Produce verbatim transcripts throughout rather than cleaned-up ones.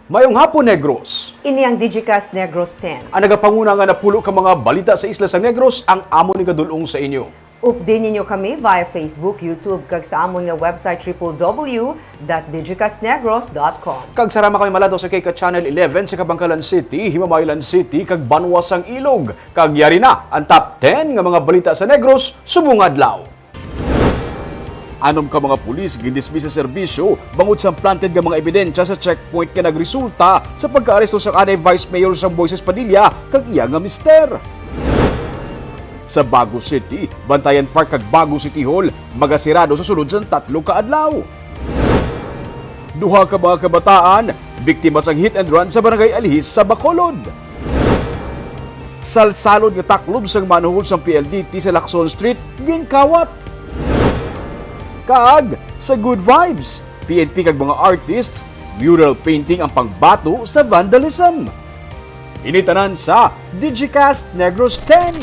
Mayong hapon, Negros. Ini ang Digicast Negros ten. Ang nagapanguna nga napulo ka mga balita sa isla sang Negros ang amon igadul-ong sa inyo. Updi ninyo kami via Facebook, YouTube, kag sa amon nga website triple W dot digicastnegros dot com. Kag sarama kami malantaw sa K K Channel eleven sa Kabangkalan City, Himamaylan City, kag Banwa sang Ilog. Kag yari na ang top ten nga mga balita sa Negros subong adlaw. Anom ka mga pulis gindismiss sa serbisyo bangod sang planted nga mga ebidensya sa checkpoint nga nagresulta sa pagkaaresto sang anay Vice Mayor sang Moises Padilla kag iya nga mister. Sa Bago City, Bantayan Park kag Bago City Hall magasirado sa sulod sang tatlo ka adlaw. Duha ka mga kabataan biktima sang hit and run sa Barangay Alihis sa Bacolod. Salsalod nga taklob sang manhole sang P L D T sa Lacson Street ginkawat. Kag sa Good Vibes, P N P kag mga artists, mural painting ang pangbato sa vandalism. Ini tanan sa Digicast Negros ten.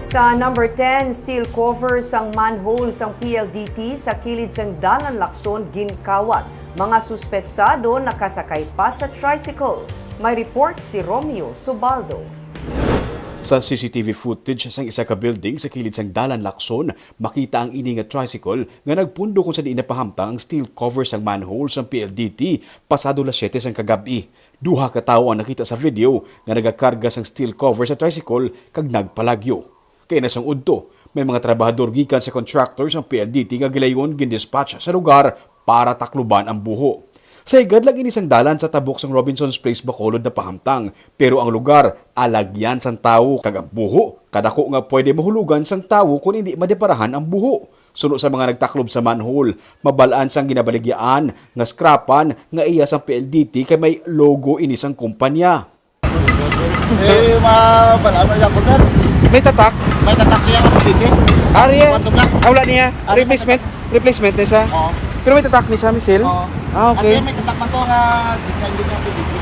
Sa number ten, steel cover sang manhole sang P L D T sa kilid sang Dalan Lacson ginkawat. Mga suspetsado nakasakay pa sa tricycle. May report si Romeo Subaldo. Sa C C T V footage sang isa ka building sa kilid sang Dalan Lacson, makita ang ini nga tricycle nga nagpundo kon sa diin napahamtang ang steel cover sang manhole sang P L D T pasado las siyete sang kagab-i. Duha ka tawo ang nakita sa video nga nagakarga sang steel cover sa tricycle kag nagpalagyo. Kay na sang udto, may mga trabahador gikan sa contractor sang P L D T nga gilayon gindispatch sa lugar para takluban ang buho. Sa higad lang ini sang dalan sa tabok sang Robinson's Place, Bacolod napahamtang, pero ang lugar alagyan sang tawo kag ang buho kadako nga pwede mahulugan sang tawo kon indi madeparahan ang buho. Suno sa mga nagtaklob sa manhole, mabal-an sang ginabaligyaan nga scrapan nga iya sang P L D T kay may logo ini sang kumpanya. Eh, ma, wala mo siya po, sir. May tatak? May tatak niya ang piliti. Ari, ah, Quantum lang. Ah, wala niya. Ari, may Replacement? Replacement na siya? Oo. Pero may tatak ni siya, Misil? Oo. Ah, okay. Ate, may tatak man to nga design din yung piliti.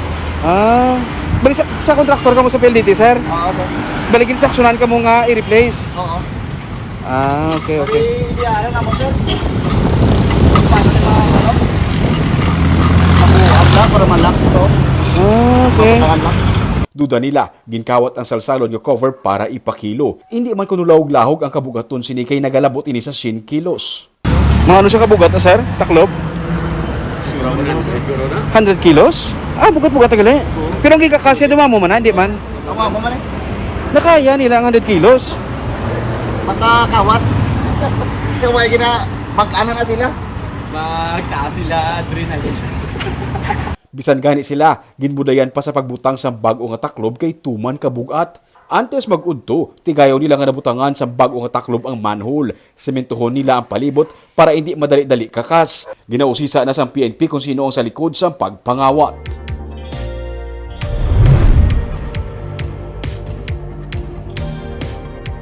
Ah. Bali sa, sa contractor ka mo sa P L D T, sir? Oo, sir. Bali, instructionan ka mo nga i-replace? Oo. Ah, okay, okay. Hindi, hindi, ano na mo, sir? Paano na mga, ano? Pabuhan na para malak ito. Ah, okay. Pabuhan lang. Duda nila, ginkawat ang salsalon nga cover para ipakilo. Indi man kuno lahog-lahog ang kabugaton sini kay nagalabot ini sa siyam kilos. Mga ano siya kabugat, sir? Taklob? Hundred kilos? Ah, bugat-bugat na gali. Pero ang gigakasya, dumamo man na, hindi man. Ang amo man eh. Nakaya nila ang hundred kilos. Basta kawat. Kaya gina, mag-ano na sila. Magtaas sila, adrenaline. Bisan gani sila, ginbudayan pa sa pagbutang sang bag-o nga taklob kay tuman ka bug-at. Antes mag-udto, tigayon nila nga nabutangan sang bag-o nga taklob ang manhole. Sementohon nila ang palibot para indi madali-dali kakas. Ginausisa na sang P N P kung sino ang sa likod sang pagpangawat.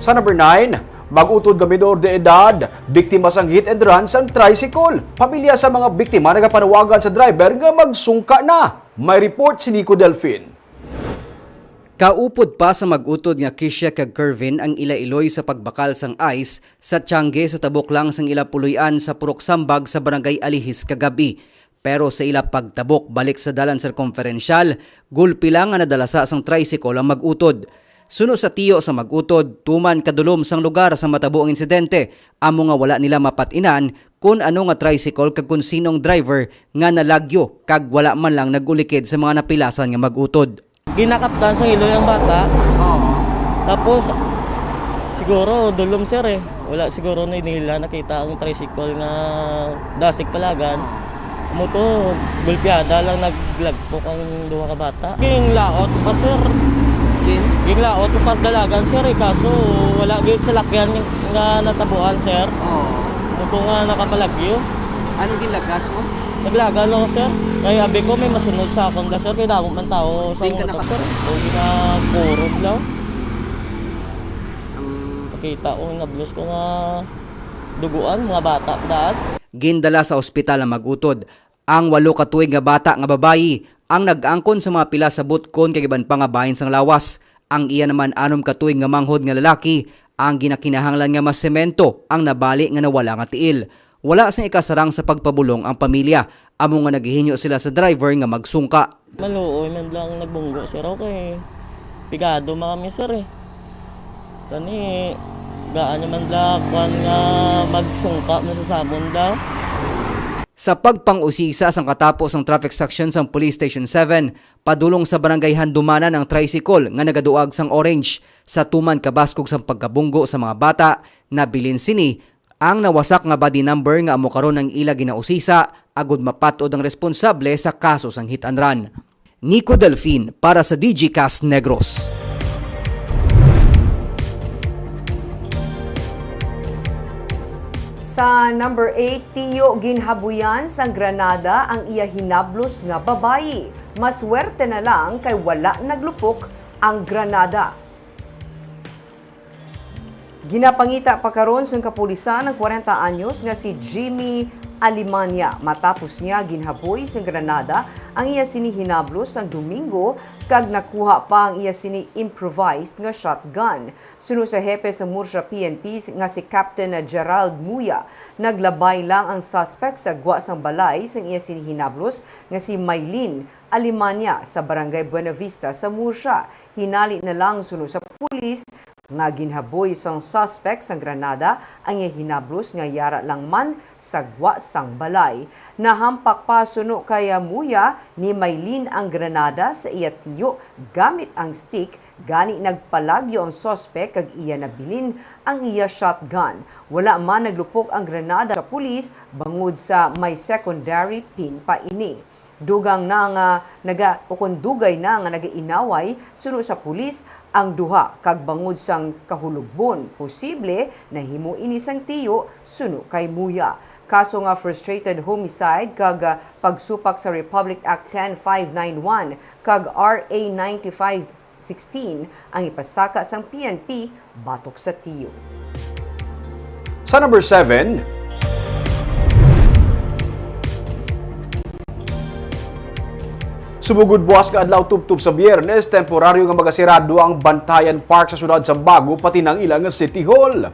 Sa number nine, mag-utod nga minor de edad, biktima sang hit and run sang tricycle. Pamilya sa mga biktima nagapanawagan sa driver nga magsungka na. May report si Nico Delfin. Kaupod pa sa mag-utod nga Kisha kag Kervin ang ila iloy sa pagbakal sang ice sa tiangge sa tabok lang sang ila puloy-an sa Purok Sambag sa Barangay Alihis kagab-i. Pero sa ila pagtabok balik sa dalan sirkumperensyal, gulpi lang nga nadalasa sang tricycle ang mag-utod. Suno sa tiyo sa mag-utod, tuman kadulom sang lugar sa matabo ang insidente, amo nga wala nila mapat-inan kon ano nga tricycle kag kon sino ang driver nga nalagyo kag wala man lang nag-ulikid sa mga napilasan nga mag-utod. Ginakaptan sa iloy ang bata. Oo. Tapos, siguro, dulom, sir, eh. Wala siguro na nila nakita ang tricycle nga dasig palagan. Amo to, gulpiada lang naglagpok ang duha ka bata. Ging laot pa, sir. Ging? Ging laot pa dalagan, sir, eh. Kaso, wala gid salakyan nga natabuan, sir. Oo. Amo to nga nakapalagyo. Anong ginlagas mo? Naglaga lang, sir. Kay abi ko may masunod sa akon ka, sir. Kay damo man tao sa Di ka mga naka- sir. O, ginakurog lang. Ang Nakita ko, nablos ko nga duguan, mga bata pa daan. Gindala sa ospital ang mag-utod. Ang walo ka tuig nga bata nga babayi ang nag-angkon sa mga pila sa butkon kag iban pa nga bahin sang lawas. Ang iya naman anom ka tuig nga manghod nga lalaki Ang ginakinahanglan nga mas semento ang nabali nga nawala nga tiil. Wala sing ikasarang sa pagpabulong ang pamilya, amo nga naghinyo sila sa driver nga magsungka. Maluoy man lang nagbunggo, sir, okay. Pigado man kami, sir, eh. Tani, gaan naman lang kwan nga magsungka na sa samon daw. Sa pagpang-usisa sang katapos sang traffic section sang Police Station seven, padulong sa barangay Handumanan ang tricycle nga nagaduag sang orange. Sa tuman kabaskog sang pagkabunggo sa mga bata, nabilin sini ang nawasak nga body number nga amo karon ang ila ginausisa agod mapat-od ang responsable sa kaso sang hit and run. Nico Delfin para sa Digicast Negros. Sa number eight, tiyo ginhabuyan sang granada ang iya hinablos nga babayi. Maswerte na lang kay wala naglupok ang granada. Ginapangita pa karon sang kapulisan ang kwarenta anyos nga si Jimmy Alemania matapos niya ginhaboy sang granada ang iya sini hinablos sang Domingo kag nakuha pa ang iya sini improvised nga shotgun. Suno sa hepe sa Murcia P N P nga si Captain Gerald Muya, naglabay lang ang suspect sa gwa sang balay sang iya sini hinablos nga si Maylene Alemania sa Barangay Buenavista sa Murcia. Hinali na lang suno sa pulis nga ginhaboy sang suspect sang granada ang iya hinablos nga yara lang man sa gwa sang balay. Nahampak pa suno kay Muya ni Maylene ang granada sa iya tiyo gamit ang stick, gani nagpalagyo ang suspect kag iya nabilin ang iya shotgun. Wala man naglupok ang granada sa pulis bangod sa may secondary pin pa ini. Dugang na nga naga-, ukon dugay na nga nagainaway suno sa pulis ang duha, kag bangod sang kahulogbon, posible nahimo ini sang tiyo suno kay Muya. Kaso nga frustrated homicide kag, ah, pagsupak sa Republic Act ten five nine one kag R A ninety-five sixteen ang ipasaka sang P N P batok sa tiyo. Sa number seven, subong gud buas nga adlaw tubtob sa Biyernes, temporaryo nga magasirado ang Bantayan Park sa siyudad sa Bago, pati na ang ila nga City Hall.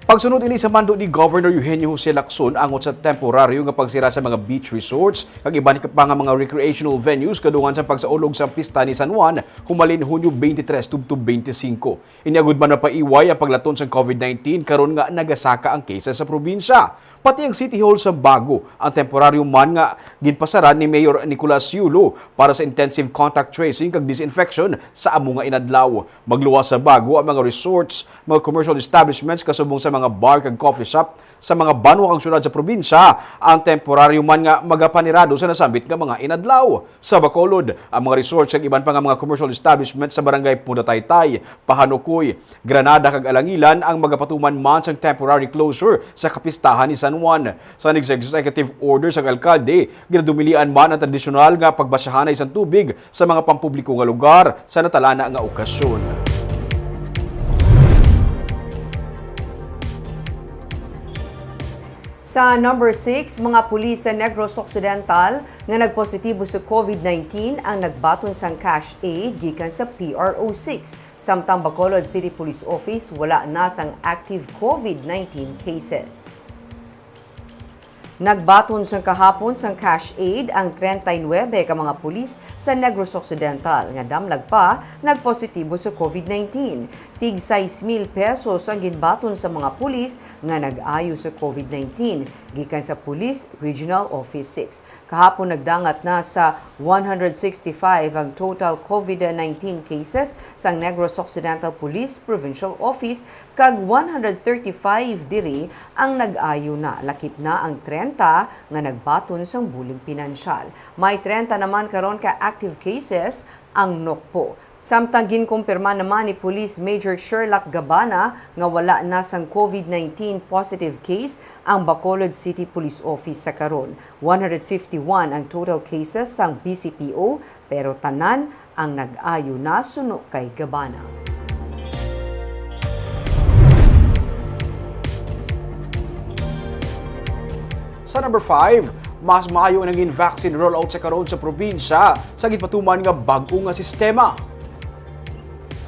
Pagsunod ini sa mando ni Governor Eugenio Jose Lacson angot sa temporaryo nga pagsira sa mga beach resorts kag iban pa nga mga recreational venues kadungan sa pagsaulog sa pista ni San Juan humalin Hunyo twenty-three tubtob twenty-five. Inya gud man napaiway ang paglaton sang COVID nineteen karon nga nagasaka ang cases sa probinsya. Pati ang City Hall sa Bago, ang temporaryo man nga ginpasaran ni Mayor Nicolas Yulo para sa intensive contact tracing kag disinfection sa amo nga inadlaw. Magluwas sa Bago ang mga resorts, mga commercial establishments kasubong sa mga bar kag coffee shop sa mga banwa kag syudad sa probinsya, ang temporaryo man nga magapanirado sa nasambit nga mga inadlaw. Sa Bacolod, ang mga resorts kag iban pa nga mga commercial establishments sa barangay Punta Taytay, Pahanukoy, Granada kag Alangilan ang magapatuman man sang temporary closure sa kapistahan ni San Juan. Sa executive order sang alkalde, ginadumilian man ang tradisyonal nga pagbasyahanay sang tubig sa mga pampubliko nga lugar sa natalana nga okasyon. Sa number six, mga pulis sa Negros Occidental nga nagpositibo sa COVID nineteen ang nagbaton sang cash aid gikan sa P R O six, samtang Bacolod City Police Office wala na sang active COVID nineteen cases. Nagbaton sang kahapon sang cash aid ang treinta y nuebe ka mga pulis sa Negros Occidental nga damlag pa nagpositibo sa COVID nineteen. Tig sais mil pesos ang ginbaton sa mga pulis nga nag-ayo sa COVID nineteen gikan sa Police Regional Office six. Kahapon nagdangat na sa one hundred sixty-five ang total COVID nineteen cases sang Negros Occidental Police Provincial Office kag one hundred thirty-five diri ang nag-ayo na. Lakip na ang treinta nga nagbaton sang buling pinansyal. May treinta naman karon ka active cases ang Nocpo. Samtang ginkumpirma naman ni Police Major Sherlock Gabana nga wala na sang COVID nineteen positive case ang Bacolod City Police Office sa karon. One hundred fifty-one ang total cases sang B C P O, pero tanan ang nag-ayo na suno kay Gabana. Sa number five, mas maayo ang nangin vaccine rollout sa karon sa probinsya sa ginpatuman nga bag-o nga sistema.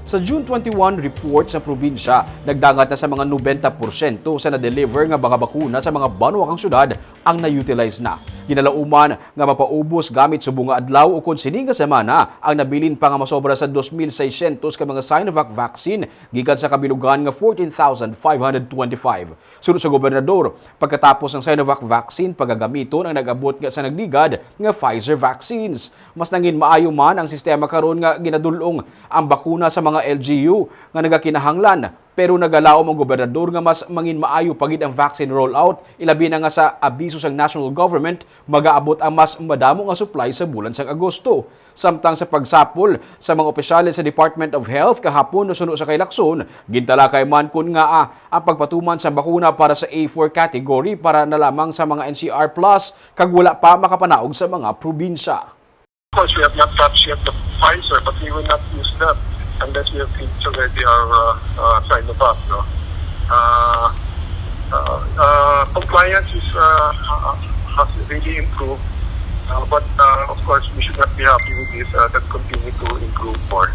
Sa June twenty-one report sa probinsya, nagdangat na sa mga nobenta porsyento sa na-deliver nga mga bakuna sa mga banwa kang syudad ang na-utilize na. Ginalauman nga mapaubos gamit subong nga adlaw ukon sini nga semana ang nabilin pa nga masobra sa dos mil seiscientos ka mga Sinovac vaccine gikan sa kabilugan nga fourteen thousand five hundred twenty-five. Suno sa gobernador, pagkatapos ang Sinovac vaccine, pagagamiton ang nag-abot nga sa nagligad nga Pfizer vaccines. Mas nangin maayo man ang sistema karon nga ginadul-ong ang bakuna sa mga L G U nga nagakinahanglan, pero nagalaom ang gobernador nga mas mangin maayo pa gid ang vaccine rollout, ilabi na nga sa abiso sang national government, magaabot ang mas madamo nga supply sa bulan sang Agosto. Samtang sa pagsapol sa mga opisyales sa Department of Health kahapon suno sa kay Lacson, gintalakay man kon ngaa ang pagpatuman sa bakuna para sa A four category para na lamang sa mga N C R plus kag wala pa makapanaog sa mga probinsya. Of course, we have not touched yet the Pfizer, but we will not use that unless we have reached already our uh, uh, Sinovac. No? Uh, uh, uh, compliance is uh, uh, has really improved, uh, but uh, of course, we should not be happy with this. Uh, that continue to improve more.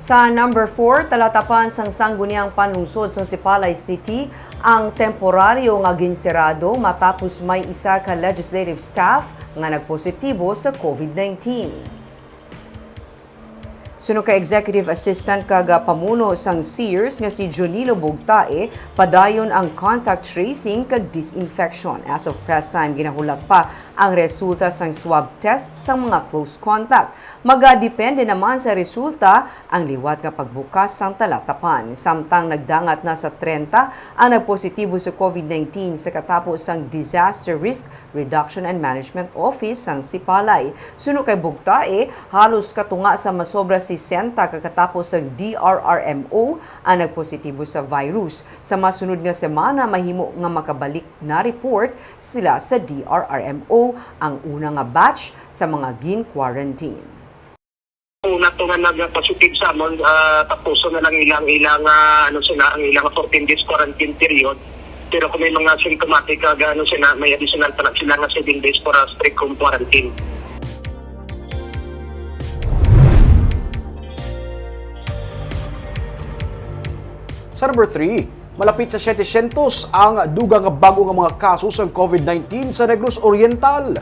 Sa number four, talatapan sang Sangguniang Panlungsod sang Sipalay City ang temporaryo nga ginsirado matapos may isa ka legislative staff nga nagpositibo sa COVID nineteen. Suno kay Executive Assistant kag, ah, pamuno sang SEERS nga si Jonilo Bugtae, padayon ang contact tracing kag disinfection. As of press time, ginahulat pa ang resulta sang swab test sang mga close contact. Magadepende naman sa resulta ang liwat nga pagbukas sang talatapan. Samtang nagdangat na sa trenta ang nagpositibo sa COVID nineteen sa katapo sang Disaster Risk Reduction and Management Office sang Sipalay. Suno kay Bugtae, halos katunga sa masobra sesenta ka katapo sang D R R M O ang nagpositibo sa virus. Sa masunod nga semana, mahimo nga makabalik na report sila sa D R R M O ang una nga batch sa mga gin-quarantine. Una to nga nagpositive sa amon, ah, tapuson na lang ilang, ilang, ah, ano sila, ang ilang fourteen days quarantine period. Pero kung may mga symptomatic, ah, ano sila, may additional pa lang sila nga seven days for a strict home quarantine. Sa number three, malapit sa setecientos ang dugang nga bag-o nga mga kaso sang COVID nineteen sa Negros Oriental.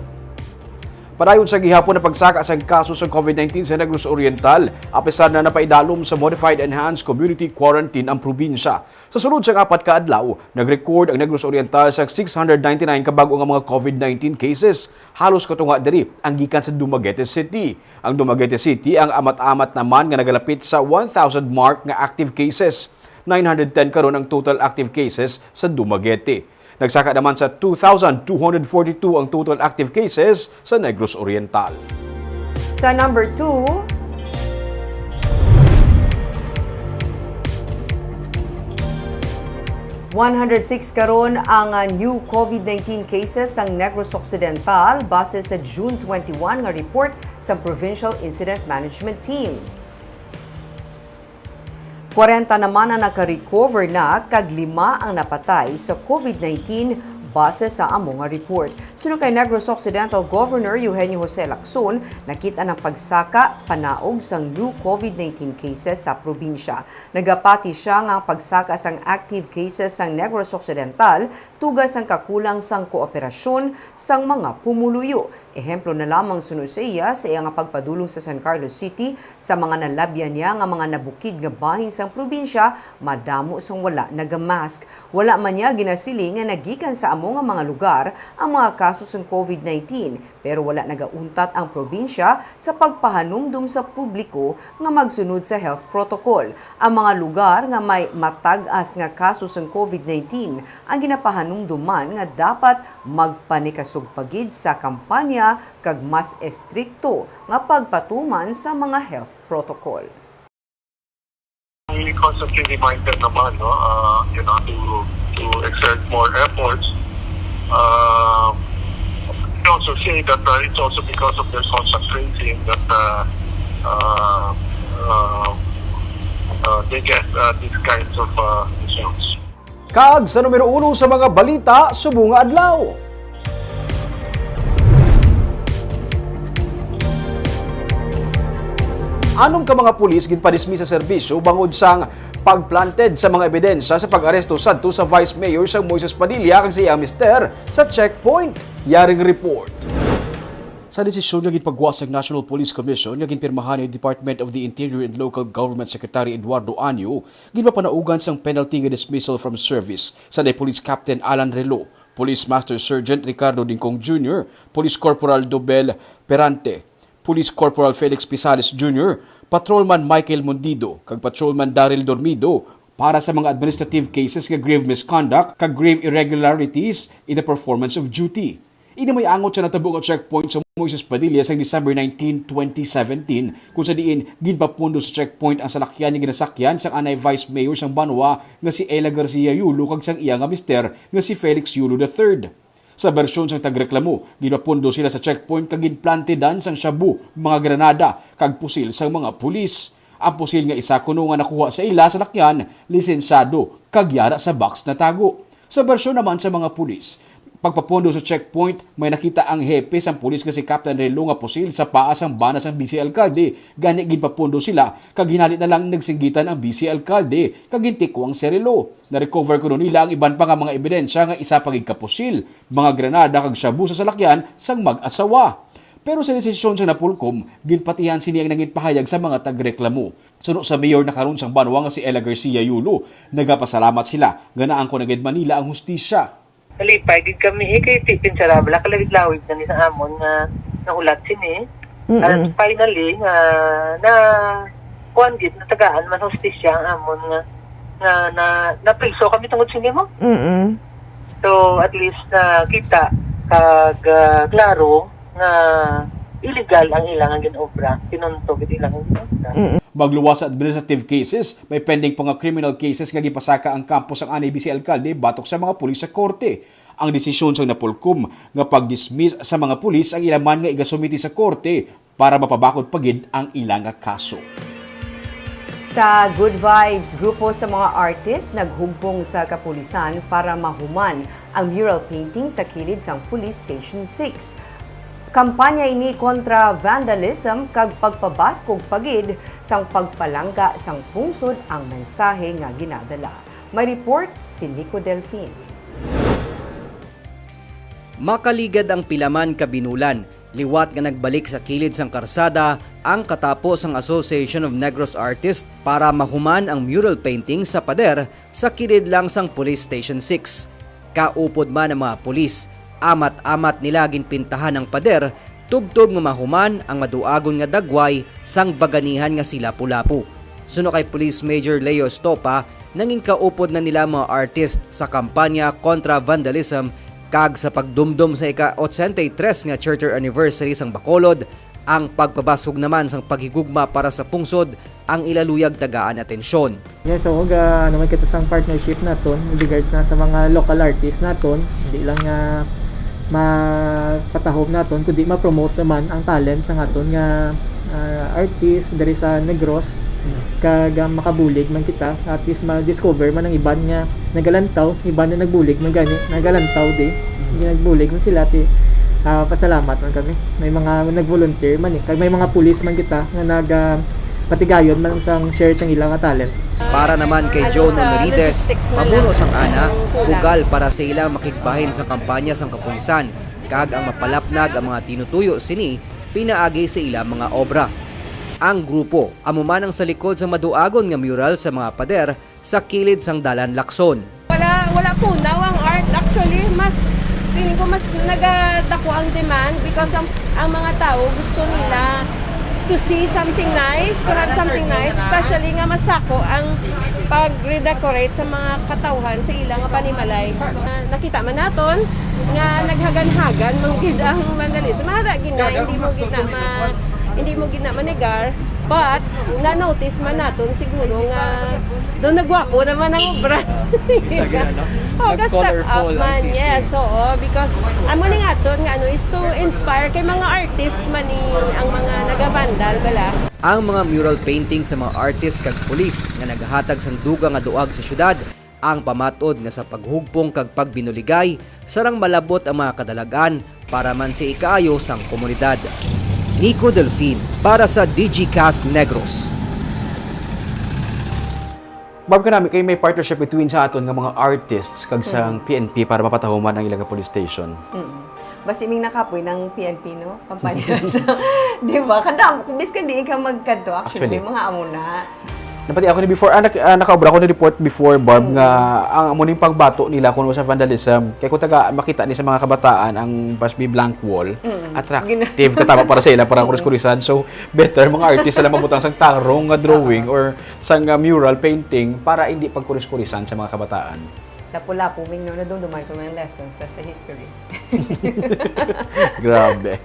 Padayon sa gihapon ang pagsaka sang kaso sang COVID nineteen sa Negros Oriental, apisar na napaidalom sa Modified Enhanced Community Quarantine ang probinsya. Sa sulod sang apat ka adlaw, nag-record ang Negros Oriental sa six hundred ninety-nine ka bag-o nga mga COVID nineteen cases. Halos katunga diri ang gikan sa Dumaguete City. Ang Dumaguete City ang amat-amat naman nga nagalapit sa one thousand mark nga active cases. Nine hundred ten karon ang total active cases sa Dumaguete. Nagsaka naman sa two thousand two hundred forty-two ang total active cases sa Negros Oriental. Sa number two, one hundred six karon ang, ah, new COVID nineteen cases sa Negros Occidental base sa June twenty-one nga report sa Provincial Incident Management Team. Kwarenta naman ang naka-recover na kag lima ang napatay sa COVID nineteen base sa amo nga report. Suno kay Negros Occidental Governor Eugenio Jose Lacson, nakit-an ang pagsaka panaog sang new COVID nineteen cases sa probinsya. Nagapati sia nga ang pagsaka sang active cases sang Negros Occidental tuga sang kakulang sang kooperasyon sang mga pumuluyo. Ehemplo na lamang suno sa iya, sa iya nga pagpadulong sa San Carlos City, sa mga nalabyan niya nga mga nabukid nga bahin sang probinsya, madamo sang wala nagamask. Wala man niya ginasiling nga nagikan sa amo nga mga lugar ang mga kaso sang COVID nineteen, pero wala nagauntat ang probinsya sa pagpahanumdom sa publiko nga magsunod sa health protocol. Ang mga lugar nga may matag-as nga kaso sang COVID nineteen ang ginapahanumduman nga dapat magpanikasog pa gid sa kampanya kag mas estrikto nga pagpatuman sa mga health protocol. We constantly remind them naman, no, uh, you know, to, to exert more efforts. Uh, you know, to say that uh, it's also because of their contact tracing that uh, uh, uh, uh, they get uh, these kinds of uh, results. Kag sa numero uno sa mga balita subong nga adlaw. Anom ka mga pulis ginpadismiss sa serbisyo bangod sang pagplanted sa mga ebidensya sa pag-aresto sadto sa Vice Mayor sang Moises Padilla kag sa iyang mister sa checkpoint. Yaring report. Sa desisyon nga ginpagwa sang National Police Commission nga ginpirmahan ni Department of the Interior and Local Government Secretary Eduardo Anyo, ginpapanaugan sang penalty nga dismissal from service sa Police Captain Alan Relo, Police Master Sergeant Ricardo Dingkong Junior, Police Corporal Dobel Perante, Police Corporal Felix Pisales Junior, Patrolman Michael Mundido, kag Patrolman Daryl Dormido para sa mga administrative cases nga grave misconduct kag grave irregularities in the performance of duty. Ini may angot sa natabo nga checkpoint sa Moises Padilla sa December nineteen, twenty seventeen, kung sa diin ginpapundo sa checkpoint ang salakyan nga ginasakyan sang anay Vice Mayor sang banwa nga si Ella Garcia Yulo kag sang iya nga mister nga si Felix Yulo the third. Sa bersyon sang tagreklamo, ginpapundo sila sa checkpoint kag ginplantidan sang shabu, mga granada, kag pusil sang mga pulis. Ang pusil nga isa kuno nga nakuha sa ila salakyan, lisensyado kag yara sa box natago. Sa bersyon naman sa mga pulis, pagpapundo sa checkpoint, may nakita ang hepe sang pulis nga si Captain Relo nga pusil sa paa sang bana sang Vice Alkalde, gani ginpapundo sila kag hinali na lang nagsinggitan ang Vice Alkalde kag gintikwang si Relo. Na-recover kuno nila ang iban pa nga mga ebidensya nga isa pa gid ka pusil, mga granada kag shabu sa salakyan sang mag-asawa. Pero sa desisyon sa Napolcom, ginpatihan sini ang nangin pahayag sa mga tagreklamo. Suno sa mayor na karon sang banwa nga si Ella Garcia Yulo, nagapasalamat sila nga naangkon na gid man nila ang hustisya. Nalipay gid kami eh, kay ti pinsara bala kalawig-lawig na ni sa amon nga nahulat sini. And Mm-mm. finally nga na kuan gid, natagaan man hustisya ang amon nga nga na napriso kami tungod sini mo. Mm-mm. So at least na kita kag ah, klaro nga illegal ang ilang ginobra, pinunto gid ilang ginobra. Mm-mm. Magluwas sa administrative cases, may pending pa nga criminal cases nga gipasaka ang kampo sang anay Vice Alkalde batok sa mga pulis sa korte. Ang desisyon sang Napolcom nga pag-dismiss sa mga pulis ang ila man nga igasumiti sa korte para mapabakod pa gid ang ila nga kaso. Sa Good Vibes, grupo sa mga artist naghugpong sa kapulisan para mahuman ang mural painting sa kilid sang Police Station six. Kampanya ini kontra vandalism kag pagpabaskog pa gid sang pagpalangga sang pungsod ang mensahe nga ginadala. May report si Nico Delfin. Makaligad ang pila man ka binulan liwat nga nagbalik sa kilid sang karsada ang katapo sang Association of Negros Artists para mahuman ang mural painting sa pader sa kilid lang sang Police Station six. Kaupod man ang mga pulis, amat-amat nila ginpintahan ang pader tubtob nga mahuman ang maduagon nga dagway sang baganihan nga si Lapu-Lapu. Suno kay Police Major Leo Estopa, nangin kaupod na nila mga artist sa kampanya kontra vandalism kag sa pagdumdom sa ika-ochenta y tres nga charter anniversary sang Bacolod, ang pagpabasog naman sang paghigugma para sa pungsod ang ila luyag tagaan atensyon. Yes, so ga ano man kita sang partnership naton in regards na sa mga local artists naton, hindi lang nga mapatahom naton kundi ma-promote naman ang talent sa aton nga ah, artist diri sa Negros kag ah, makabulig man kita at least ma-discover man ang iban nga nagalantaw, iban na nagbulig man gani, nagalantaw di. Nagbulig man sila ti ah, pasalamat man kami. May mga nag-volunteer man eh. Kag may mga pulis man kita nga nag ah, patigayon man sang share sang ila nga talent. Para naman kay Joan Merides, pamuno sang ana, bugal para sa ila makigbahin sa kampanya sang kapulisan, kag ang mapalapnag ang mga tinutuyo sini pinaagi sa ila mga obra. Ang grupo amo man ang sa likod sang maduagon nga mural sa mga pader sa kilid sang Dalan Lacson. Wala, wala punaw ang art. Actually, mas, feeling ko mas nagadako ang demand because ang, ang mga tao gusto nila to see something nice, to have something nice, especially nga masako ang pag-redecorate sa mga katawhan sa ila nga panimalay. Ah, nakita man naton nga naghagan-hagan man gid ang vandalism. Mara gid na, hindi mo gid na ma-, hindi mo gid na manegar. But na-notice man naton siguro nga doon nagwapo naman ang obra. Isa gid, ano? Oh, nag-colorful ang man, C C. Yes, oo. Because amo ni nga aton nga ano is to inspire kay mga artist man ni ang mga nagabandal bala. Ang mga mural painting sa mga artist kag pulis nga naghatag sang dugang nga duag sa syudad ang pamat-od nga sa paghugpong kag pagbinuligay, sarang malabot ang mga kadalag-an para man sa ikaayo sang komunidad. Nico Delfin para sa Digicast Negros. Barb, kanami kay may partnership between sa aton nga mga artists kag sang Mm. P N P para mapatahuman ang ilang police station. Mm. Basi ming nakapoy ng P N P, no? Kampanya. So, di ba? Kada, biskan di ka magkadto, actually, Actually. may mga amo na. Napati ako ni before, ah, nak-, ah, nakaobra ko ni report before, Barb, Mm. nga ang amo ning pangbato nila kung sa vandalism. Kay kung taga, makita ni sa mga kabataan ang must be blank wall, Mm. attractive Gina- katama para sa ila, para Mm. kuris-kurisan. So, better mga artist na lang mabutang sang tarong nga drawing Oo. or sang, ah, mural painting para hindi pagkuris-kurisan sa mga kabataan. Lapu-lapu, Ming, no? Nadumduman ko mga lessons sa, sa history. Grabe.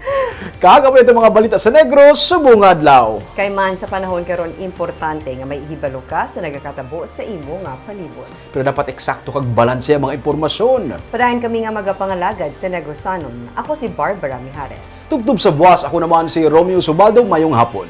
Kag amo ito mga balita sa Negros subong adlaw. Kay man sa panahon karon, importante nga may hibalo ka sa nagakatabo sa imo nga palibot. Pero dapat eksakto kag balanse ang mga impormasyon. Padayon kami nga magapangalagad sa Negrosanon. Ako si Barbara Mijares. Tubtob sa buwas, ako naman si Romeo Subaldo. Mayong hapon.